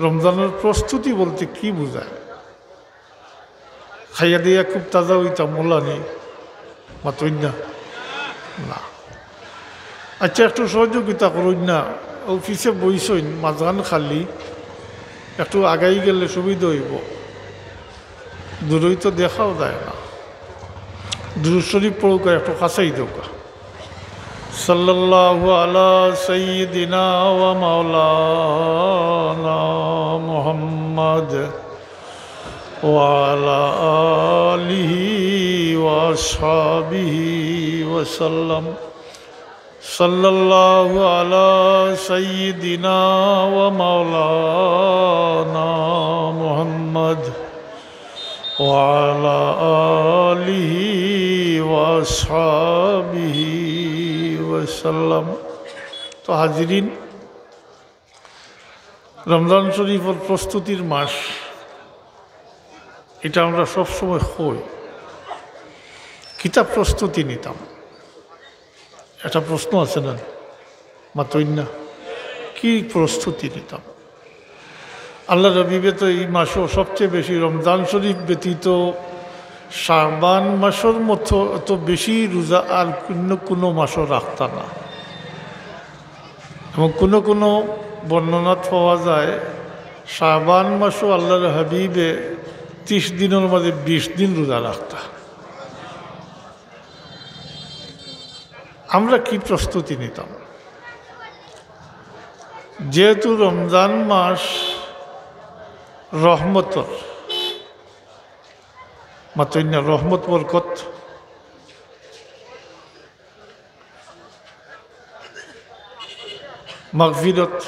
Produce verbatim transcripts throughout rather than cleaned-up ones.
রমজানর প্রস্তুতি বলতে কি বুঝায়? খাইয়া দিয়া খুব তাজা অইতাম, অলানি? মাতইন না। না। আচ্ছা, একটু সহযোগিতা করইন না, অউ পিছে বইছইন, মাঝখান খালি, একটু আগাই গেলে সুবিধা অইবো। দূরই তো দেখাও যায় না। দুরূদ শরীফ পড়উক্কা, একটু কাছাই দেউক্কা। সাল্লাল্লাহু আলা সাইয়্যিদিনা ওয়া মাওলানা মুহাম্মদ ওয়া আলা আলিহি ওয়া আসহাবিহি ওয়া সাল্লাম। সাল্লাল্লাহু আলা সাইয়্যিদিনা ওয়া মাওলানা মুহাম্মদ ওয়া আলা আলিহি ওয়া আসহাবিহি ওয়া সাল্লাম। তো হাজিরিন, রমজান শরীফর প্রস্তুতির মাস, ইটা আমরা সবসময় কই। কিতা প্রস্তুতি নিতাম? একটা প্রশ্ন আছে না? মাতইন না। কি প্রস্তুতি নিতাম? আল্লাহর হাবিবে তো এই মাসও সবচেয়ে বেশি, রমজান শরীফ ব্যতীত শাবান মাসর মতো এত বেশি রোজা আর অন্য কোনো মাসও রাখতা না। এবং কোনো কোনো বর্ণনাত পাওয়া যায়, শাবান মাসও আল্লাহর হাবিবে ত্রিশ দিনর মাঝে বিশ দিন রোজা রাখতা। আমরা কি প্রস্তুতি নিতাম? যেহেতু রমজান মাস রহমতর, মাতইন না, রহমত বরকত, মাগফিরত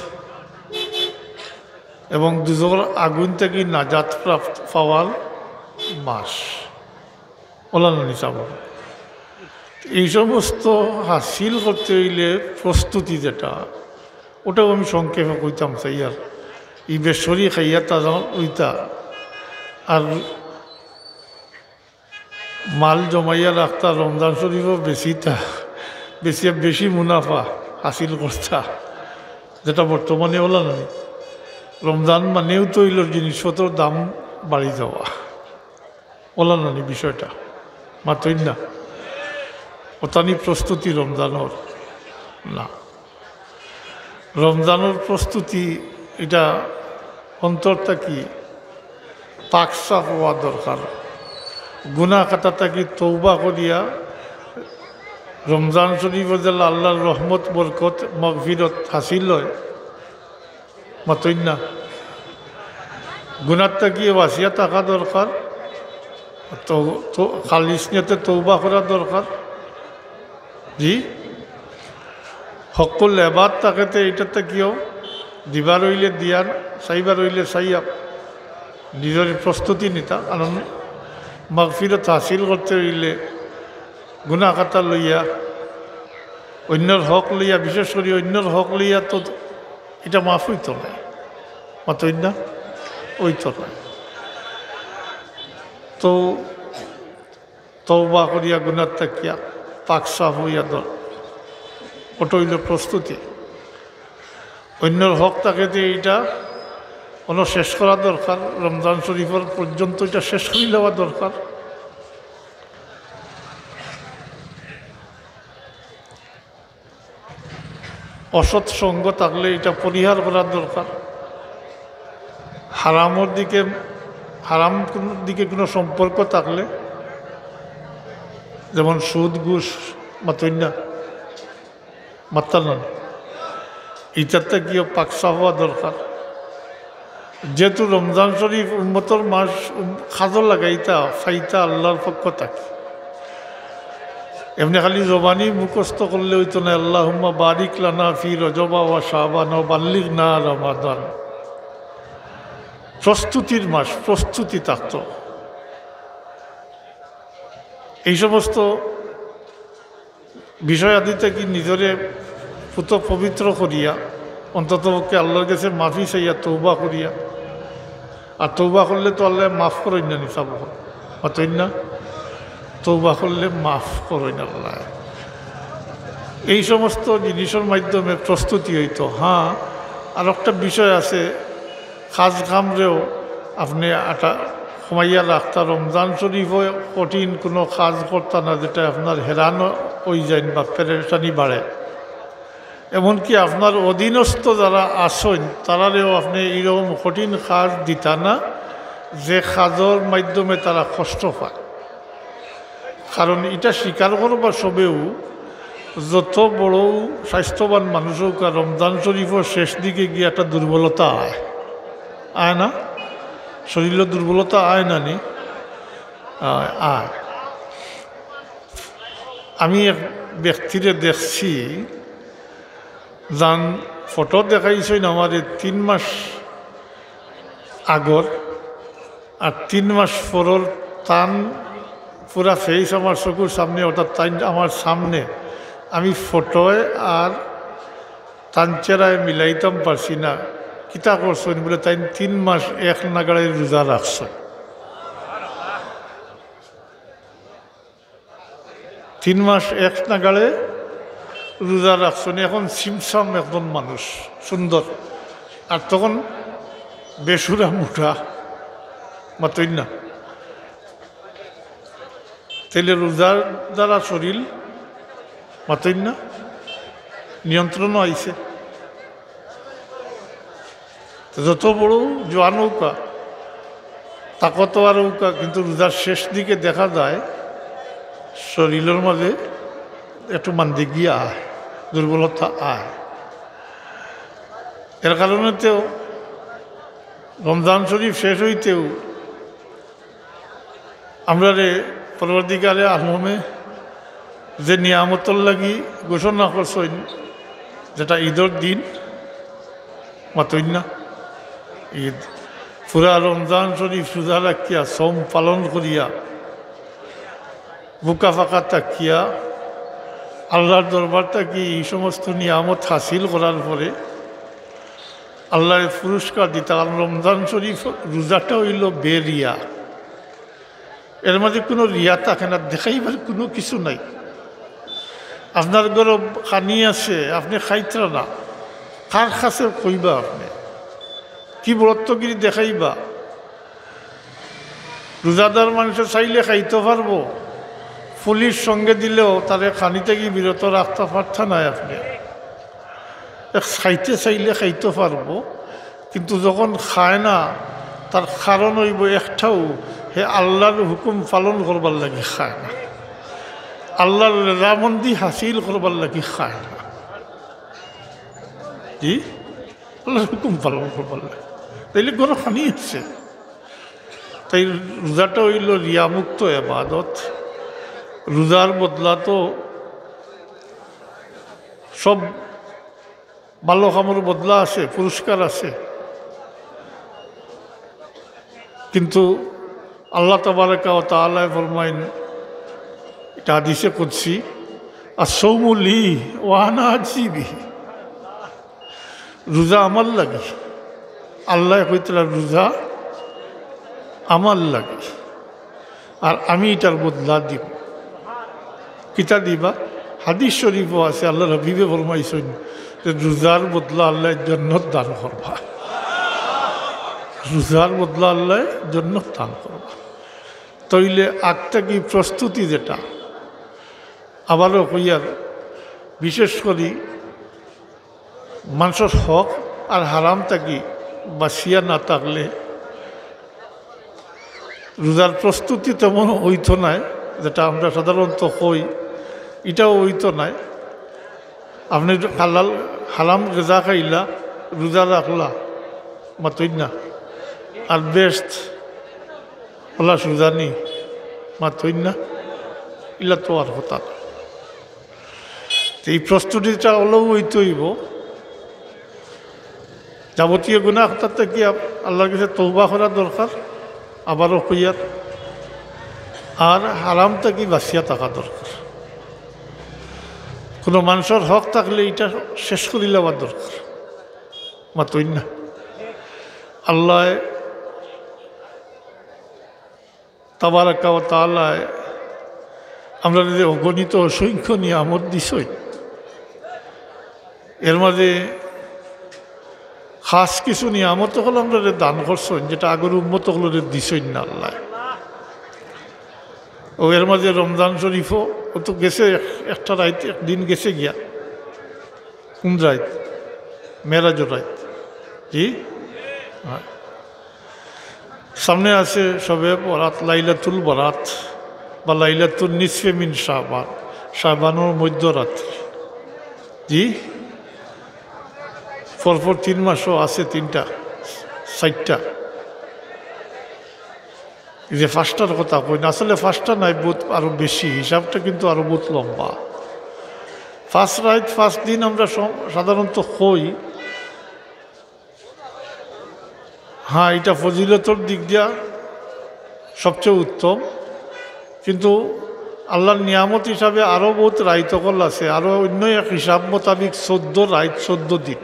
এবং দুজখর আগুন থাকি নাজাত প্রাপ্ত পাওয়ার মাস। অলানি নি সাব? এই সমস্ত হাসিল করতে অইলে প্রস্তুতি যেটা, ওটাও আমি সংক্ষেপে কইতাম চাইয়ার। ই বেশরি খাইয়া তাজা অইতা, আর মাল জমাইয়া রাখতা, রমজান শরীফও বেচিতা, বেচিয়া বেশি মুনাফা হাসিল করতা, যেটা বর্তমানে অলানি। রমজান মানেও তো অইলো জিনিসপত্রর দাম বাড়ি যাওয়া, অলানি বিষয়টা, মাতইন না। অতানি প্রস্তুতি রমজানর না। রমজানর প্রস্তুতি, ইটা অন্তর থাকি পাক সাফ অওয়া দরকার। গুনাহ খাতা থাকি তওবা করিয়া রমজান শরীফ যেলা আল্লাহর রহমত, বরকত, মাগফিরত হাসিল অয়, মাতইন না। গুনাহ থাকিও বাচিয়া থাকা দরকার, তো, তো খালিস নিয়তে তওবা করা দরকার। জি, হক্কুল এবাদ থাকেতে ইটা থাকিও, দিবার অইলে দিয়ার, চাইবার অইলে চাইয়া, নিজর প্রস্তুতি নিতা, কারণ মাগফিরত হাসিল করতে অইলে গুনাহ খাতা লইয়া, অইন্যর হক লইয়া, বিশেষ করি অইন্যর হক লইয়া তো ইটা মাফ অইতো নায়, মাতইন না, অইতো নায়। তো তওবা করিয়া গুনাহ থাকিয়া পাক সাফ অইয়া দর, ওটা অইলো প্রস্তুতি। অইন্যর হক থাকেতে ইটা অনো শেষ করা দরকার, রমজান শরীফর পর্যন্ত ইটা শেষ করি লওয়া দরকার। অসৎ সঙ্গ থাকলে ইটা পরিহার করার দরকার। হারামর দিকে, হারাম কোন দিকে কোনো সম্পর্ক থাকলে, যেমন সুদ, ঘুষ, মাতইন না, মাততা না, ইটার থাকিও পাক সাফ অওয়া দরকার। যেহেতু রমজান শরীফ উম্মতর মাস, উম, কাজো লাগাইতা, পাইতা আল্লাহর পক্ষ থাকি। এমনে খালি জবানি মুখস্থ করলে অইতো নায়, "আল্লাহুম্মা বারিক লানা ফি রজবা ওয়া শাবান ওয়া বাল্লিগনা রমাদান।" প্রস্তুতির মাস, প্রস্তুতি থাকতো। এই সমস্ত বিষয় আদি থাকি নিজরে পুত পবিত্র করিয়া, অন্তত পক্ষে আল্লাহর গেছে মাফি চাইয়া তওবা করিয়া। আর তওবা করলে তো আল্লায় মাফ করইন না, নি সাব? মাতইন না? তওবা করলে মাফ করইন আল্লায়। এই সমস্ত জিনিসর মাধ্যমে প্রস্তুতি অইতো। হ্যাঁ, আর একটা বিষয় আছে, কাজ কামরেও আপনে আটা কমাইয়া রাখতা, রমজান শরীফও কঠিন কোনো কাজ করতা না, যেটা আপনার হেরান অই যাইন বা পেরেশানি বাড়ে। এমনকি আপনার অধীনস্থ যারা আছইন, তারারেও আপনে এইরকম কঠিন কাজ দিতা না, যে কাজর মাধ্যমে তারা কষ্ট পায়। কারণ ইটা স্বীকার করবা সবেউ, যত বড় স্বাস্থ্যবান মানুষ অউক, আর রমজান শরীফর শেষ দিকে গিয়া একটা দুর্বলতা আয়, আয় না? শরীরো দুর্বলতা আয় না নি? আয়, আয়। আমি এক ব্যক্তিরে দেখছি, যান ফটো দেখাইছইন আমারে তিন মাস আগর, আর তিন মাস পরর তান পুরা ফেস আমার চকুর সামনে, অর্থাৎ তাইন আমার সামনে। আমি ফটোয় আর তান চেহারায় মিলাইতাম পারছি না। কিতা করছইন বুলে, তাইন তিন মাস এক নাগাড়ে রোজা রাখছইন। তিন মাস এক নাগাড়ে রোজা রাখছইন, এখন ছিমছাম একজন মানুষ, সুন্দর, আর তখন বেসুরা মুটা, মাতইন না। তাইলে রোজার দ্বারা শরীর, মাতইন না, নিয়ন্ত্রণও আইছে। তো যত বড় জোয়ান অউক্কা, তাকতওয়ার অউক্কা, কিন্তু রোজার শেষ দিকে দেখা যায় শরীরর মাঝে একটু মান্দিগিয়া আয়, দুর্বলতা আয়। এর কারণে তো রমজান শরীফ শেষ অইতেউ আমরারে পরওয়ারদিগারে আলমে যে নিয়ামতর লাগি ঘোষণা করছইন, যেটা ঈদর দিন, মাতইন না, ঈদ, পুরা রমজান শরীফ রোজা রাখিয়া, সওম পালন করিয়া, ভুকা ফাকা থাকিয়া, আল্লাহর দরবার থাকি এই সমস্ত নিয়ামত হাসিল করার পরে আল্লাহর পুরস্কার দিতা। কারণ রমজান শরীফ রোজাটা অইলো বেরিয়া, এর মাঝে কোনো রিয়া থাকে না, দেখাইবার কোনো কিছু নাই। আপনার ঘরো খানি আছে, আপনে খাইতরা না, কার কাছে কইবা আপনে? কি বড়ত্বগিরি দেখাইবা? রোজাদার মানষে চাইলে খাইতো পারবো, পুলিশ সঙ্গে দিলেও তারে খানি থাকি বিরত রাখতা পারতা নায় আপনে। এক খাইতে চাইলে খাইতো পারবো, কিন্তু যখন খায় না, তার কারণ অইবো একটাউ, হে আল্লাহর হুকুম পালন করবার লাগি খায় না, আল্লাহর রেজামন্দি হাসিল করবার লাগি খায় না। জি, আল্লাহর হুকুম পালন করবার লাগি, তাইলে ঘরো খানি আছে। তাই রোজাটা অইলো রিয়ামুক্ত এবাদত। রোজার বদলা তো সব ভালো কামর বদলা আছে, পুরস্কার আছে। কিন্তু আল্লাহ তাবারাকা ওয়া তাআলায় ফরমাইন, এটা হাদিসে কুদসি, "আস-সাওমু লি ওয়া আনা আজজি বিহি।" রোজা আমার লাগি। আল্লায় কইতরা, "রোজা আমার লাগি, আর আমি ইটার বদলা দিমু।" কিতা দিবা? হাদিস শরীফও আছে, আল্লাহর হাবিবে ফরমাইছইন যে রোজার বদলা আল্লায় জন্নত দান করবা, রোজার বদলা আল্লায় জন্নত দান করবা। তাইলে আগ থাকি প্রস্তুতি যেটা, আবারও কইয়ার, বিশেষ করি মানষর হক আর হারাম থাকি বাঁচিয়া না থাকলে রোজার প্রস্তুতি তেমন অইতো নায়, যেটা আমরা সাধারণত কই, ইটাও অইতো নায়। আপনে হালাল, হারাম গেজা খাইলা, রোজা রাখলা, মাতইন না, আর বেহেস্ত অলা সুজানি, মাতইন না, ইলা তো আর কথা না। তো এই প্রস্তুতিটা অইলেও অইতে অইবো। যাবতীয় গুনাহ অতার থাকি আপ-, আল্লাহর কাছে তওবা করা দরকার, আবারও কইয়ার, আর হারাম থাকি বাঁচিয়া থাকা দরকার। কোনো মানষর হক থাকলে ইটা শেষ করি লওয়া দরকার। মাতইন না। আল্লাহ তাবারাকা ওয়া তাআলায় আমরারে যে অগণিত অসংখ্য নিয়ামত দিছইন, এর মাঝে খাস কিছু নিয়ামত অকল আমরারে দান করছইন, যেটা আগর উম্মত অকলরে দিছইন না আল্লায়। ও এর মাঝে রমজান শরীফও, ও তো গেছে এক-, একটা রাইত, একদিন গেছে গিয়া। কোন রাইত? মেরাজর রাইত। জি? হ্যাঁ। সামনে আছে শবে বরাত, লাইলাতুল বরাত বা লাইলাতুল নিসফে মিন শাবান, শাবানর মধ্যরাত্রি। জি? পরপর তিন মাসও আছে তিনটা, চাইরটা। এই যে পাঁচটার কথা কই না, আসলে পাঁচটা নাই, বহুত আরো বেশি, হিসাবটা কিন্তু আরো বহুত লম্বা। পাঁচ রাইত, পাঁচ দিন আমরা সম-, সাধারণত কই। হ্যাঁ, এটা ফজিলতর দিক দিয়া সবচেয়ে উত্তম, কিন্তু আল্লাহর নিয়ামত হিসাবে আরো বহুত রাইত অকল আছে, আরো অন্য এক হিসাব মোতাবিক চোদ্দ রাইত, চোদ্দ দিন।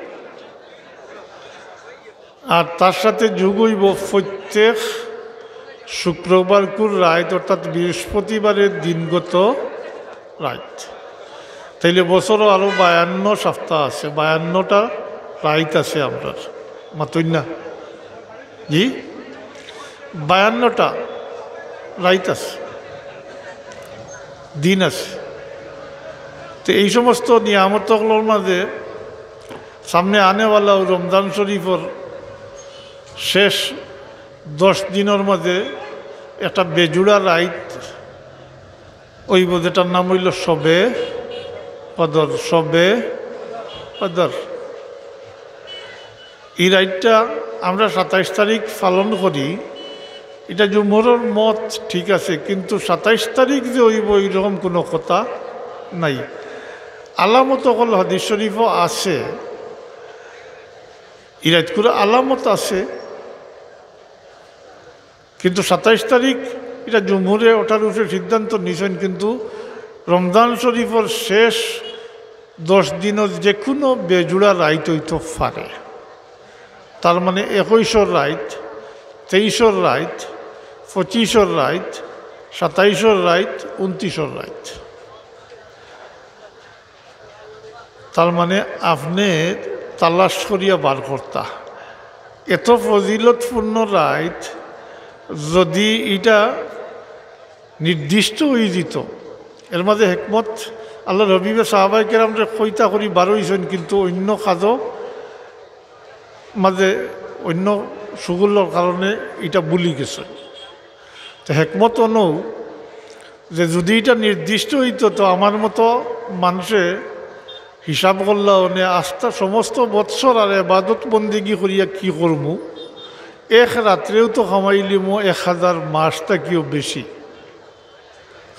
আর তার সাথে যোগ অইবো প্রত্যেক শুক্রবারকুর রাইত, অর্থাৎ বৃহস্পতিবারের দিনগত রাইত। তাইলে বছরও আরো বায়ান্ন সপ্তাহ আছে, বায়ান্নটা রাইত আছে আমরার। মাতইন না? জি, বায়ান্নটা রাইত আছে, দিন আছে। তো এই সমস্ত নিয়ামত অকলর মাঝে সামনে আনেওয়ালা রমজান শরীফর শেষ দশ দিনর মাঝে একটা বেজুড়া রাইত অইবো, যেটার নাম অইলো শবে কদর। শবে কদর। এই রাইতটা আমরা সাতাইশ তারিখ পালন করি, এটা জুমহুরর মত ঠিক আছে, কিন্তু সাতাইশ তারিখ যে অইবো, এইরকম কোনো কথা নাই। আলামত অকল হাদিস শরীফও আছে, এই রাইতকুর আলামত আছে, কিন্তু সাতাইশ তারিখ এটা জুমহুরে ওটার উপরে সিদ্ধান্ত নিছেন, কিন্তু রমজান শরীফর শেষ দশ দিনও যে কোনো বেজুড়া রাইত অইতো পারে। তার মানে একুইশর রাইত, তেইশর রাইত, পঁচিশর রাইত, সাতাইশর রাইত, ঊনত্রিশর রাইত। তার মানে আপনে তালাশ করিয়া বার করতা। এত ফজিলতপূর্ণ রাইত যদি এটা নির্দিষ্ট অই যিত, এর মাঝে হেকমত, আল্লাহর হাবিবে সাহাবায়ে কেরামরে কইতা করি বার অইছইন, কিন্তু অন্য কাজও মাঝে অন্য সুগুলোর কারণে এটা ভুলি গেছে। তো হেকমত অনউ যে যদি এটা নির্দিষ্ট অইতো, তো আমার মতো মানষে হিসাব করলা অনে আস্তা সমস্ত বৎসর আর এবাদত বন্দেগি করিয়া কি করমু, এক রাত্রেও তো কামাইলিমু এক হাজার মাস থাকিও বেশি।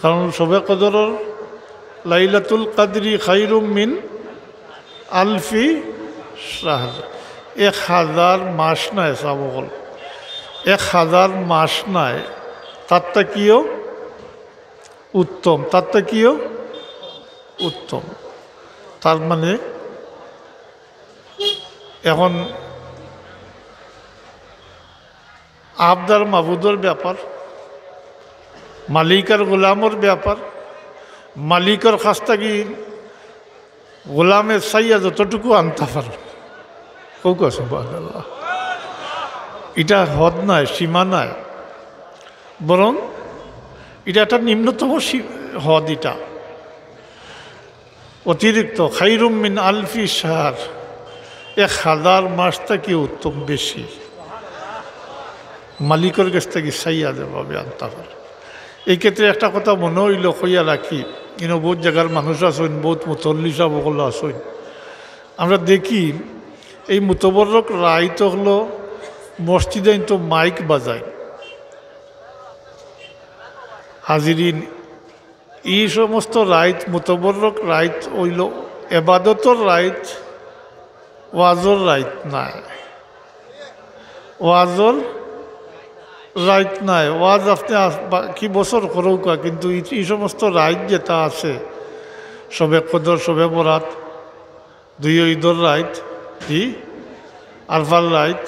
কারণ শবে কদরর লাইলাতুল কাদরি খাইরুম মিন আলফি শাহর, এক হাজার মাস নায়, সাব অকল, এক হাজার মাস নায়, তার থাকিও উত্তম, তার থাকিও উত্তম। তার মানে এখন আবদার মাবুদর ব্যাপার, মালিক আর গোলামর ব্যাপার। মালিকর কাছ থাকি গোলামে চাইয়া যতটুকু আনতা পারে, কউক্কা সুবহানাল্লাহ। এটা হদ নায়, সীমা নায়, বরং এটা একটা নিম্নতম সী-, হদ। এটা অতিরিক্ত, খাইরুম মিন আলফি শাহর, এক হাজার মাস থাকি উত্তম বেশি। মালিকর গেছ থাকি চাইয়া যেভাবে আনতা পারে। এই ক্ষেত্রে একটা কথা মনো অইলো, কইয়া রাখি, ইনো বহুত জাগার মানুষ আছইন, বহুত মুতল্লি সাব অকল আছইন। আমরা দেখি, এই মুতবররক রাইত অকলো মসজিদে কিন্তু মাইক বাজায়। হাজিরিন, ই সমস্ত রাইত, মুতবররক রাইত অইলো এবাদতর রাইত, ওয়াজর রাইত নায়। ওয়াজর রাইত নায়। ওয়াজ আপনে আস-, বাকি বছর করউক্কা, কিন্তু ই, ই সমস্ত রাইত যেটা আছে, শবে কদর, শবে বরাত, দুই ইদর রাইত, জি, আরফার রাইত,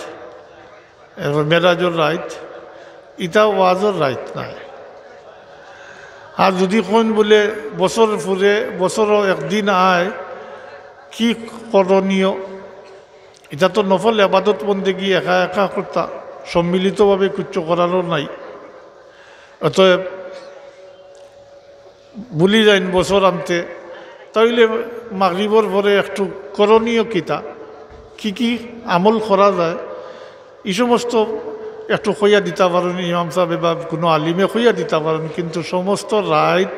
এরপর মেরাজর রাইত, ইটা ওয়াজর রাইত নায়। আর যদি কইন বুলে বছর ফুরে, বছরও একদিন আয়, কি করণীয়? ইটা তো নফল এবাদত বন্দেগি একা একা করতা, সম্মিলিতভাবে কিচ্ছু করারও নাই। অতএব ভুলি যাইন বছর আনতে, তাইলে মাগরিবর পরে একটু করণীয় কিতা, কি কি আমল করা যায়, ই সমস্ত একটু কইয়া দিতা পারইন, ইমাম সাহেব বা কুনু আলিমে কইয়া দিতা পারইন, কিন্তু সমস্ত রাইত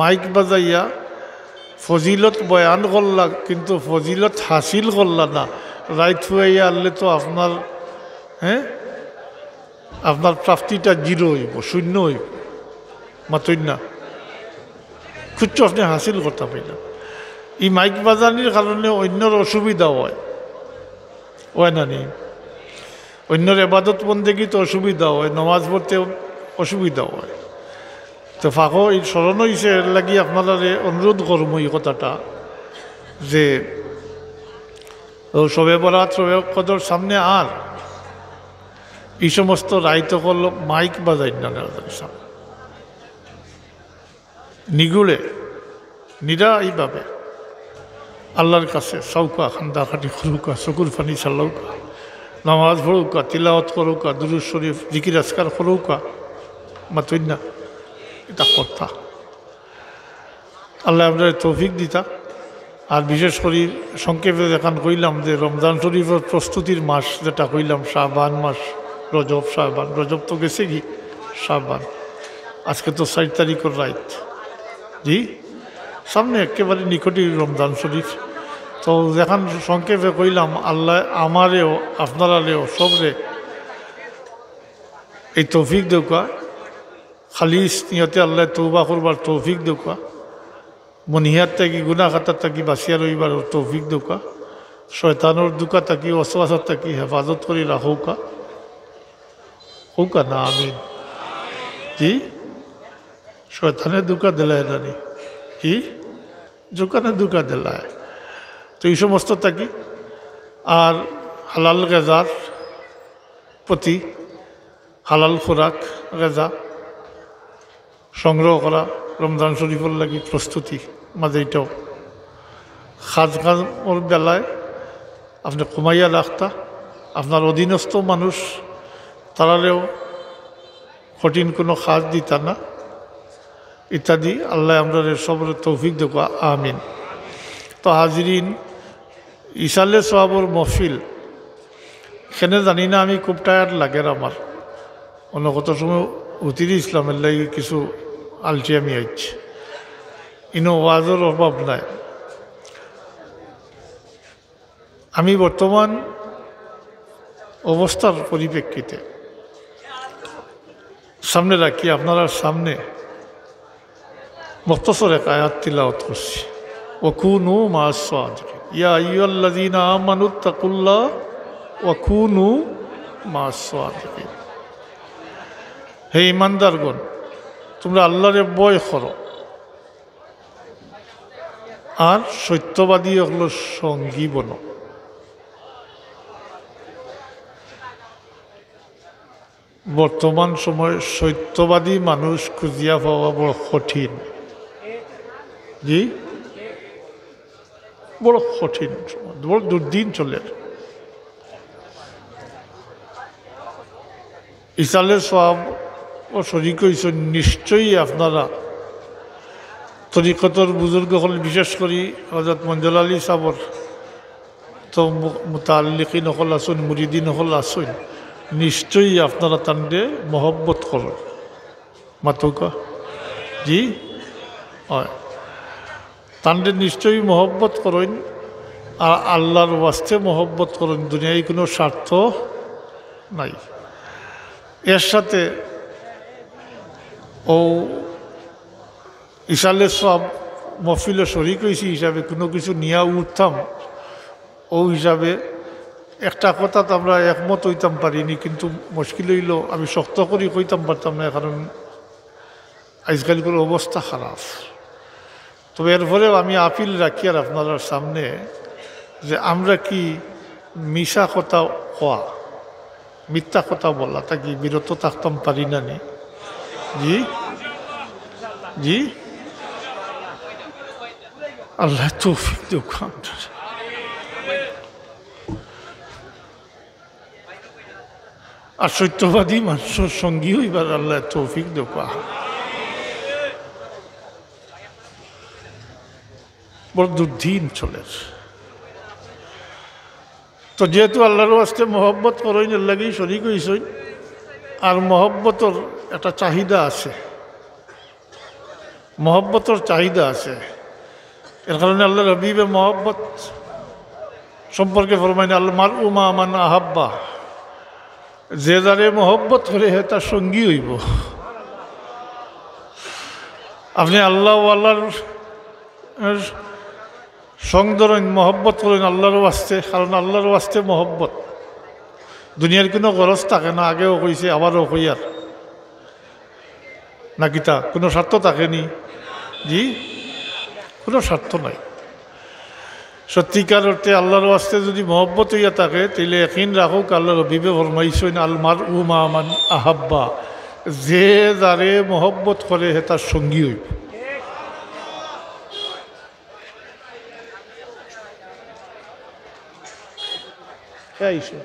মাইক বাজাইয়া ফজিলত বয়ান করলা, কিন্তু ফজিলত হাসিল করলা না। রাইত ফুয়াইয়া আনলে তো আপনার, হ্যাঁ, আপনার প্রাপ্তিটা জিরো অইবো, শূন্য অইবো। মাতইন না, কিচ্ছু আপনে হাসিল করতা পারইন না। ই মাইক বাজানির কারণে অইন্যর অসুবিধা অয়, অয় না নি? অইন্যর এবাদত বন্দেগিত অসুবিধা অয়, নমাজ পড়তে অসুবিধা অয়। তো ফাঁকো ই স্মরণ অইছে, এরলাগি আপনারারে অনুরোধ করমু ই কথাটা, যে ও শবে বরাত, শবে কদর সামনে আর ই সমস্ত রাইত অকল মাইক বাজাইন না, সামনে নিগুড়ে, নিরা ইভাবে আল্লার কাছে চাউক্কা, কান্দা কাটি করউক্কা, চকুর পানি চালাউক্কা, নামাজ পড়উক্কা, তিলাওয়াত করউক্কা, দুরুদ শরিফ, জিকির আজকার করউক্কা, মাতইন না, ইতা করতা। আল্লায় আমরারে তৌফিক দিতা। আর বিশেষ করি সংক্ষেপে যেখান কইলাম যে রমজান শরিফর প্রস্তুতির মাস, যেটা কইলাম শাবান মাস, রজব, শাবান, রজব তো গেছেগি, শাবান, আজকে তো চাইর তারিখর রাইত, জি, সামনে একেবারে নিকটই রমজান শরিফ। তো যেখান সংক্ষেপে কইলাম, আল্লায় আমারেও, আপনারারেও, সবরে এই তৌফিক দেউক্কা, খালিস নিয়তে আল্লায় তওবা করবার তৌফিক দেউক্কা, মনিহাত থাকি, গুনা খাতা থাকি বাঁচিয়া রইবার তৌফিক দেউক্কা, শয়তানর ধুকা থাকি, ওয়াসওয়াসা থাকি হেফাজত করি রাখউক্কা। কউক্কা না আমিন। জি, শয়তানে ধুকা দিলায় না নি? জি, জোকানে ধুকা দিলায়। তো ই সমস্ত থাকি আর হালাল গেজার প্রতি, হালাল খোরাক, গেজা সংগ্রহ করা, রমজান শরিফর লাগি প্রস্তুতি মাঝে ইটাও। কাজ কামর বেলায় আপনে কমাইয়া রাখতা, আপনার অধীনস্থ মানুষ তারারেও কঠিন কুনু কাজ দিতা না, ইত্যাদি। আল্লায় আমরারে সবরে তৌফিক দেউক্কা, আমিন। তো হাজিরিন, ইসালে সওয়াবর মহফিল, কেনে জানি না, আমি খুব টায়ার্ড লাগের আমার। অন্য কত সময় উতিরি ইসলামের লাগি কিছু আলসি আমি আইছি। ইনো ওয়াজর অভাব নাই। আমি বর্তমান অবস্থার পরিপ্রেক্ষিতে সামনে রাখি, আপনারার সামনে মুখতসর এক আয়াত তিলাওয়াত করছি, "ওয়াকুনু মা'আস সাদিকিন।" ইয়া আইয়ুহাল্লাযীনা আমানুত্তাকুল্লাহ ওয়াকুনু মা'আস সাদিকিন। হে ঈমানদারগণ, তুমরা আল্লারে ভয় করো আর সত্যবাদী অকলর সঙ্গী বনো। বর্তমান সময় সত্যবাদী মানুষ খুঁজিয়া পাওয়া বড় কঠিন। জি, বড় কঠিন, বড় দুর্দিন চলের। ইসালে সওয়াবো শরিক অইছইন, নিশ্চয়ই আপনারা তরিকতর বুজুর্গ অকল, বিশেষ করি হযরত মঞ্জুর আলী সাবর তো মু-, মুতাআল্লিকিন অকল আছইন, মুরিদিন অকল আছইন, নিশ্চয়ই আপনারা তানরে মহব্বত করইন। মাতউক্কা? জি? অয়। তানরে নিশ্চয়ই মহব্বত করইন, আর আল্লার ওয়াস্তে মহব্বত করইন, দুনিয়ার কুনু স্বার্থ নাই। এর সাথে অউ ইসালে সওয়াব মহফিলো শরিক অইছি হিসাবে কুনু কিছু নিয়া উঠতাম, অউ হিসাবে একটা কথাত আমরা একমত অইতাম পারিনি, কিন্তু মুশকিল অইলো আমি শক্ত করি কইতাম পারতাম না, কারণ আইজকাইলকুর অবস্থা খারাপ। তবে এরপরেও আমি আপিল রাখিয়ার আপনারার সামনে যে আমরা কি মিছা কথা কওয়া, মিথ্যা কথা বলা থাকি বিরত থাকতাম পারি না নি? জি, জি, আল্লায় তৌফিক দেউক্কা আমরারে। আর সত্যবাদী মানুষর সঙ্গী অইবার আল্লায় তৌফিক দেউক্কা। বড় দুর্দিন চলের। তো যেহেতু আল্লাহর ওয়াস্তে মহব্বত করইন, এর লাগি শরিক অইছইন। আর মহব্বতর একটা চাহিদা আছে, মহব্বতর চাহিদা আছে। এর কারণে আল্লাহর হাবিবে মহব্বত সম্পর্কে ফরমাইন, "আল মারউ মা মান আহাব্বা।" যে যারে মহব্বত করে, হে তার সঙ্গী অইবো। আপনে আল্লাহ ও আল্লাহর সঙ্গ ধরইন, মহব্বত করইন আল্লাহর ওয়াস্তে, কারণ আল্লাহর ওয়াস্তে মহব্বত। দুনিয়ার কুনু গরজ থাকে না, আগেও কইছি, আবারও কইয়ার। না কিতা, কুনু স্বার্থ থাকেনি? জি, কুনু স্বার্থ নাই। সত্যিকার অর্থে আল্লাহর ওয়াস্তে যুদি মহব্বত অইয়া থাকে, তাইলে একিন রাখউক, আল্লাহর হাবিবে ফরমাইছইন, "আল মারউ মা মান আহাব্বা", যে যারে মহব্বত করে, হে তার সঙ্গী অইবো। হে আইসো।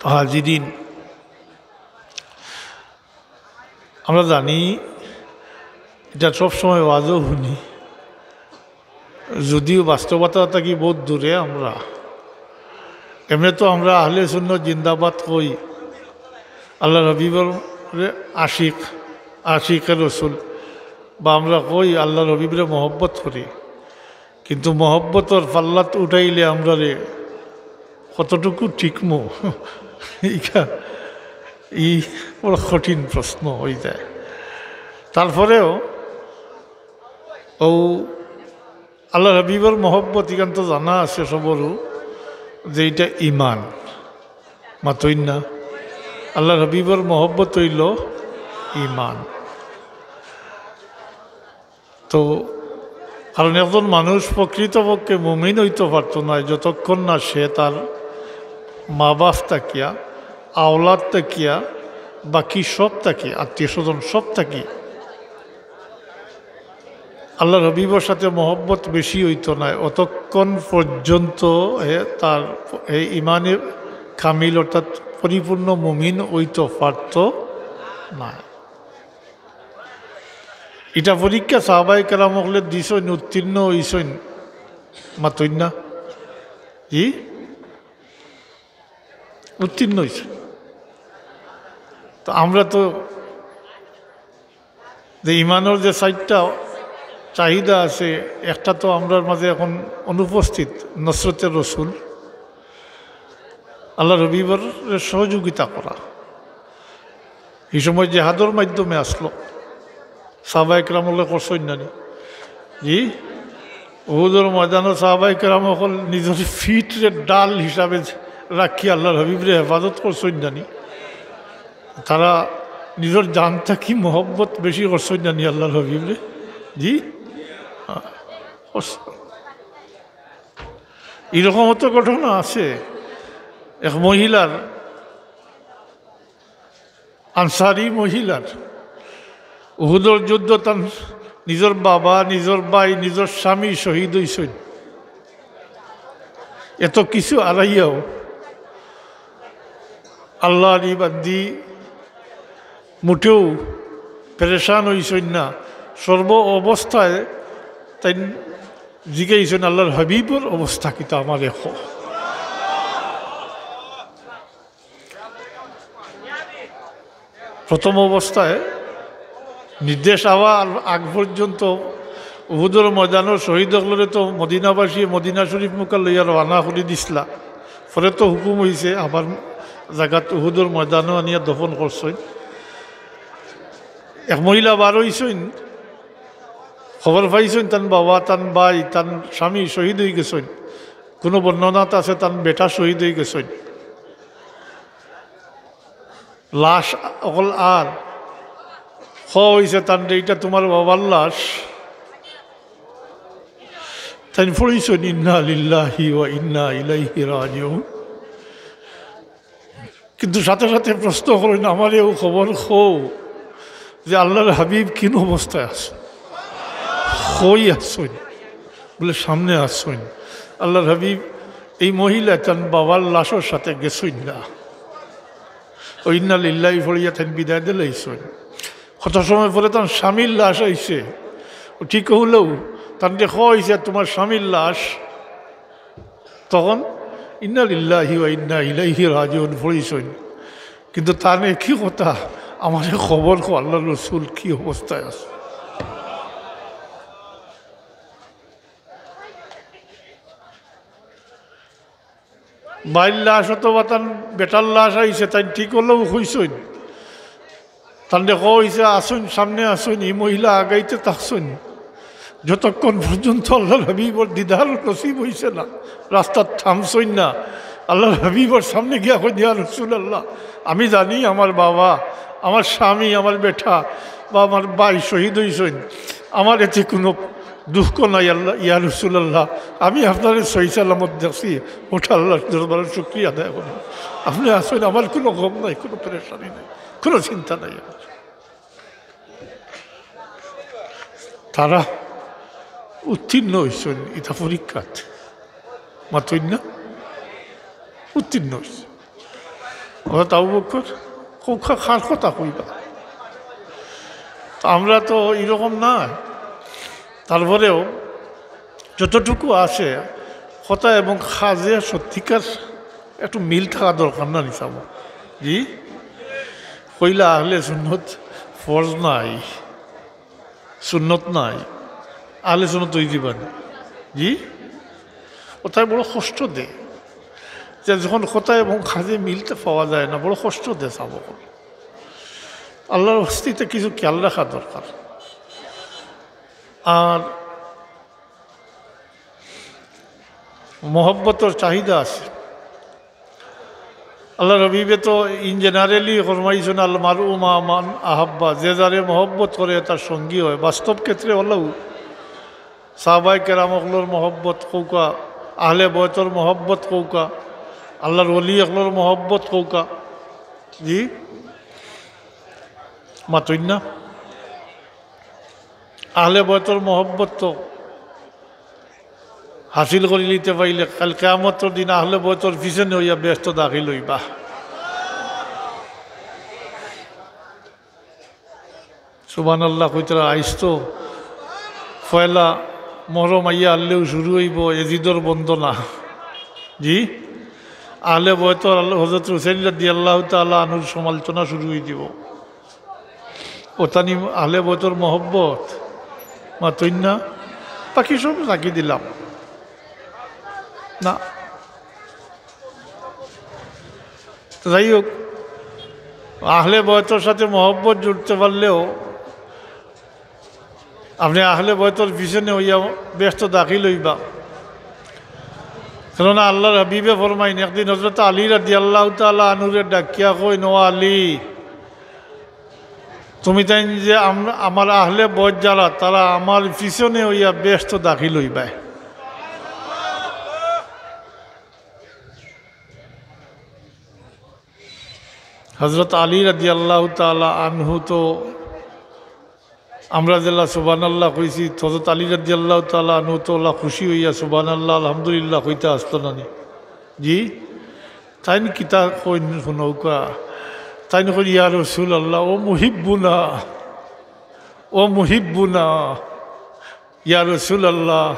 তো হাজিরিন, আমরা জানি, ইটা সব সময় ওয়াজও হুনি, যদিও বাস্তবতা থাকি বউত দূরে আমরা। এমনে তো আমরা আহলে সুন্নত জিন্দাবাদ কই, আল্লাহর হাবিবর আশিক, আশিকে রসুল, বা আমরা কই আল্লাহর হাবিবরে মহব্বত করি, কিন্তু মহব্বতর পাল্লাত উঠাইলে আমরারে কতটুকু টিকমু, ইটা, ই বড় কঠিন প্রশ্ন অইযায়। তারপরেও অউ আল্লাহর হাবিবর মহব্বত, ইখান তো জানা আছে সবরউ যে ইটা ইমান। মাতইন না? আল্লাহর হাবিবর মহব্বত অইলো ইমান। তো কারণ একজন মানুষ প্রকৃতপক্ষে মুমিন অইতো পারতো নায় যতক্ষণ না সে তার মা-বাপ থাকিয়া, আওলাদ থাকিয়া, বাকি সব থাকি, আত্মীয় স্বজন সব থাকি আল্লাহর হাবিবর সাথে মহব্বত বেশি অইতো নায়, অতক্ষণ পর্যন্ত হে তার, হে ইমানে কামিল অর্থাৎ পরিপূর্ণ মুমিন অইতো পারতো নায়। ইটা পরীক্ষা সাহাবায়ে কেরাম অকলে দিছইন, উত্তীর্ণ অইছইন। মাতইন না? জি? উত্তীর্ণ অইছইন। তো আমরা তো যে ইমানর যে চাইরটা চাহিদা আছে, একটা তো আমরার মাঝে এখন অনুপস্থিত, নসরতে রসুল, আল্লাহর হাবিবর সহযোগিতা করা। ই সময় জেহাদর মাধ্যমে আসলো। সাহাবায়ে কেরাম অকলে করছইন না নি? জি? উহুদর ময়দানো সাহাবায়ে কেরাম অকল নিজর পিঠরে ঢাল হিসাবে রাখি আল্লাহর হাবিবরে হেফাজত করছইন না নি? তারা নিজর জান থাকি মহব্বত বেশি করছইন না নি আল্লাহর হাবিবরে? জি? করছইন। এরকম অত ঘটনা আছে। এক মহিলার, আনসারি মহিলার, উহুদর যুদ্ধ তান নিজর বাবা, নিজর ভাই, নিজর স্বামী শহীদ অইছইন। এত কিছু আরাইয়াও আল্লাহর ই বান্দি মুটেও পেরেশান অইছইন না। সর্ব অবস্থায় তাইন জিগাইছইন, "আল্লাহর হাবিবর অবস্থা কিতা আমারে কও।" প্রথম অবস্থায় নির্দেশ আওয়ার আগ পর্যন্ত উহুদর ময়দানর শহীদ অকলরে তো মদিনাবাসী মদিনা শরীফ মুখা লইয়া রওয়ানা করি দিছলা। পরে তো হুকুম অইছে আবার জাগাত উহুদর ময়দানো আনিয়া দফন করছইন। এক মহিলা বার অইছইন, খবর পাইছইন তান বাবা, তান ভাই, তান স্বামী শহীদ অইগেছইন। কুনু বর্ণনাত আছে তান বেটা শহীদ অইগেছইন। লাশ অকল আর কওয়া অইছে তানরে, "ইটা তুমার বাবার লাশ।" তাইন পড়ছইন, "ইন্না লিল্লাহি ওয়া ইন্না ইলাইহি রাজিউন।" কিন্তু সাথে সাথে প্রশ্ন করইন, "আমারে অউ খবর কও যে আল্লাহর হাবিব কিন অবস্থায় আছইন, কই আছইন?" বলে, "সামনে আছইন।" আল্লাহর হাবিব, এই মহিলা তান বাবার লাশর সাথে গেছইন না। ও ইন্না লিল্লাহি পড়িয়া তাইন বিদায় দিলাইছইন। কত সময় পরে তান স্বামীর লাশ আইছে। ও ঠিক হলেও তান দেখো হইছে তোমার স্বামীর লাশ। তখন ইন্না লিল্লাহি ওয়া ইন্না ইলাইহি রাজিউন পড়িছইন। কিন্তু তান একই কথা, আমারে খবর কও আল্লাহর রসুল কি অবস্থায় আছে। বাইর লাশ অথবা তান বেটার লাশ আইছে, তাইন ঠিক হলেও কইছইন। তানরে কইছে, "আসুন, সামনে আসুন।" এই মহিলা আগাইতে থাকছইন। যতক্ষণ পর্যন্ত আল্লাহর হাবিবর দিদার নসিব হইছে না, রাস্তাত থামছইন না। আল্লাহর হাবিবর সামনে গিয়া কইন, "ইয়া রাসূলুল্লাহ, আমি জানি আমার বাবা, আমার স্বামী, আমার বেটা বা আমার ভাই শহীদ হইছইন, আমার এতে কোনো দুঃখ নাই আল্লাহ, ইয়া রাসূলুল্লাহ, আমি আপনারে সহি সালামত দেখছি, ওটা আল্লাহর দরবারে শুকরিয়া আদায় করি। আপনি আসুন, আমার কোনো গম নাই, কোনো পেরেশানি নাই, কোনো চিন্তা নাই আমার।" তারা উত্তীর্ণ হইছইন ইতা পরীক্ষাত, মাতইন না? উত্তীর্ণ হইছইন। হযরত আবু বকর, কউক্কা কার কথা কইবা? তো আমরা তো এরকম না, তারপরেও যতটুকু আছে, কথা এবং কাজে সত্যিকার একটু মিল থাকা দরকার না নি সাব? জি, কইলা আহলে সুন্নত ফরজ নাই, সুন্নত নাই, আহলে সুন্নত হই দিবা না। জি, ওটাই বড় কষ্ট দেয় যে যখন কথা এবং কাজে মিলতে পাওয়া যায় না, বড় কষ্ট দেয় সাব। আল্লাহর হস্তিতে কিছু খেয়াল রাখা দরকার। আর মহব্বতর চাহিদা আছে। আল্লাহর হাবিবে তো in generally ফরমাইছইন, "আল মারউ মা মান আহাব্বা", যে যারে মহব্বত করে তার সঙ্গী হয়। বাস্তব ক্ষেত্রে হলেও সাহাবায়ে কেরাম অকলর মহব্বত কউক্কা, আহলে বয়তর মহব্বত কউক্কা, আল্লাহর ওলি অকলর মহব্বত কউক্কা। জি, মাতইন না? আহলে বয়তর মহব্বত তো হাসিল করি নিতে পারলে কাল কিয়ামতর দিন আহলে বয়তর পিছনে হইয়া বেহেস্তো দাখিল হইবা। সুবহানাল্লাহ কইতরা। আইজ তো পয়লা মহরম আইয়া হারলেউ শুরু হইব এজিদর বন্দনা। জি, আহলে বয়তর আল-, হযরত হুসাইন রাদিয়াল্লাহু তাআলা আনহুর সমালোচনা শুরু হই দিব। ওতানি আহলে বয়তর মহব্বত, মাতইন না? বাকি সব রাখি দিলাম না। তো যাই হোক, আহলে বয়তর সাথে মহব্বত জুড়তে পারলেও আপনি আহলে বয়তর পিছনে হইয়া বেহেস্তো দাখিল হইবা। কেননা আল্লাহর হাবিবে ফরমাইন, একদিন হযরত আলী রাদিয়াল্লাহু তাআলা আনহুরে ডাকিয়া কইন, "ও আলী, তুমি তাইন যে আম-, আমার আহলে বয়ত যারা, তারা আমার পিছনে হইয়া বেহেস্তো দাখিল হইবায়।" হযরত আলী রাদিয়াল্লাহু তাআলা আনহু তো আমরা যেলা সুবহানাল্লাহ কইছি, হযরত আলী রাদিয়াল্লাহু তাআলা আনহু তো ওলা খুশি হইয়া সুবহানাল্লাহ, আলহামদুলিল্লাহ কইতা আসতো না নি? জি, তাইন কিতা কইন হুনউক্কা, তাইন কইন, "ইয়া রাসূলুল্লাহ, ও মুহিব্বুনা, ও মুহিব্বুনা, ইয়া রাসূলুল্লাহ,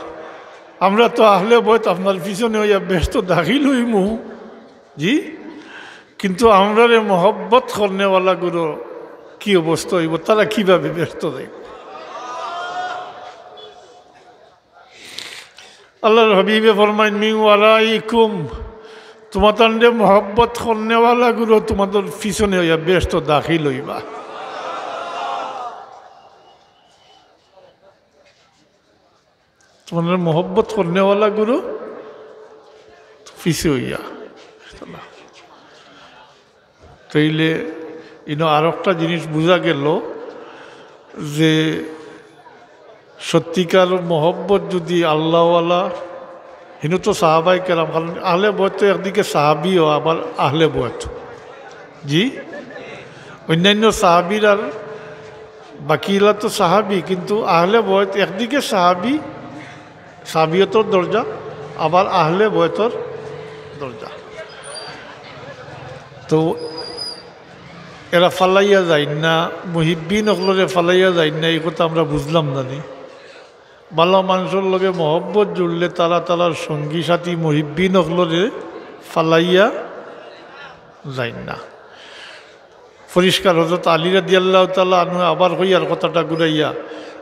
আমরা তো আহলে বয়ত আপনার পিছনে হইয়া বেহেস্তো দাখিল হইমু।" জি, কিন্তু আমরারে মহব্বত করনেওয়ালা গুলো কি অবস্থা হইব, তারা কিভাবে বেহেস্তো যাইব? আল্লাহর হাবিবে ফরমাইন, "মিন ওয়ারাইকুম", তোমাতানরে মহব্বত করনেওয়ালা গুলো তোমাদের পিছনে হইয়া বেহেস্তো দাখিল হইবা। তোমার মহব্বত করনেওয়ালা গুলো পিছে হইয়া। তাইলে ইনো আর একটা জিনিস বুঝা গেল যে সত্যিকার মহব্বত যদি আল্লাহওয়ালা, হিনো তো সাহাবায়ে কেরাম, কারণ আহলে বয়ত তো একদিকে সাহাবিও আবার আহলে বয়ত। জি, অন্যান্য সাহাবির আর বাকিরা তো সাহাবি, কিন্তু আহলে বয়ত একদিকে সাহাবি, সাহাবিয়তর দরজা, আবার আহলে বয়তর দরজা। তো এরা ফালাইয়া যাইন না, মুহিব্বিন অকলরে ফালাইয়া যাইন না, এই কথা আমরা বুঝলাম না নি? ভালা মানষর লগে মহব্বত জুড়লে তারা তারার সঙ্গী সাথী মুহিব্বিন অকলরে ফালাইয়া যাইন না। পরিষ্কার। হযরত আলী রাদিয়াল্লাহু তাআলা আনহু আবার কইয়ার কথাটা ঘুরাইয়া,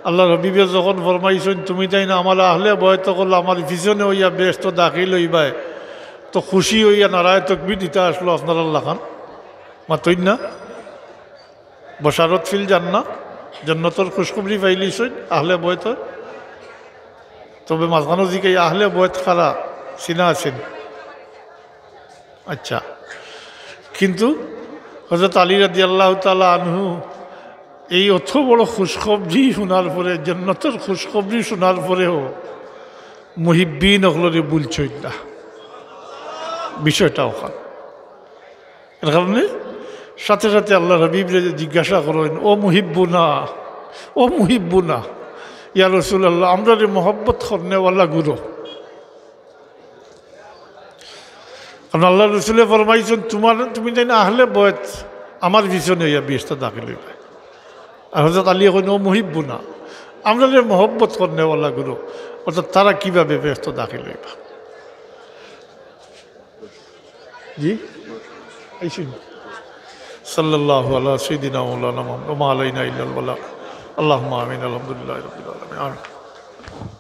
আল্লাহর হাবিবে যখন ফরমাইছইন, "তুমি তাইন আমার আহলে বয়ত অকল আমার পিছনে অইয়া বেহেস্তো দাখিল অইবায়", তো খুশি অইয়া নারায়ে তকবীর দিতা আসলো আপনারার লাখান। মাতইন না? বশারত ফিল জান্নাহ, জন্নতর খুশখবরি পাইলিছইন আহলে বয়তর। তবে মাঝখানো জিকাই আহলে বয়ত কারা, চিনা আছেন? আচ্ছা, কিন্তু হযরত আলী রাদিয়াল্লাহু তাআলা আনহু এই অত বড় খুশখবরি শোনার পরে, জন্নতর খুশখবরি শোনার পরেও মুহিব্বিন অকলরে ভুলছইন না। বিষয়টা অখান। এর কারণে সাথে সাথে আল্লাহর হাবিবরে জিজ্ঞাসা করইন, "ও মুহিব্বুনা, ও মুহিব্বুনা, ইয়া রাসূলুল্লাহ, আমরারে মহব্বত করনেওয়ালা গুরু।" কারণ আল্লাহর রসুলে ফরমাইছইন, "তোমার, তুমি তাইন আহলে বয়ত আমার পিছনে অইয়া বেহেস্তো দাখিল অইবায়।" আর হযরত আলী কইন, "ও মুহিব্বুনা, আমরারে মহব্বত করনেওয়ালা গুরু, অর্থাৎ তারা কিভাবে বেহেস্তো দাখিল অইবা?" জি? আইসুন। সাল্লাল্লাহু আলা সাইয়্যিদিনা মাওলানা মুহাম্মদ ওয়া মা আলাইনা ইল্লাল বালাগ। আল্লাহুম্মা আমিন। আলহামদুলিল্লাহি রাব্বিল আলামিন। আমিন।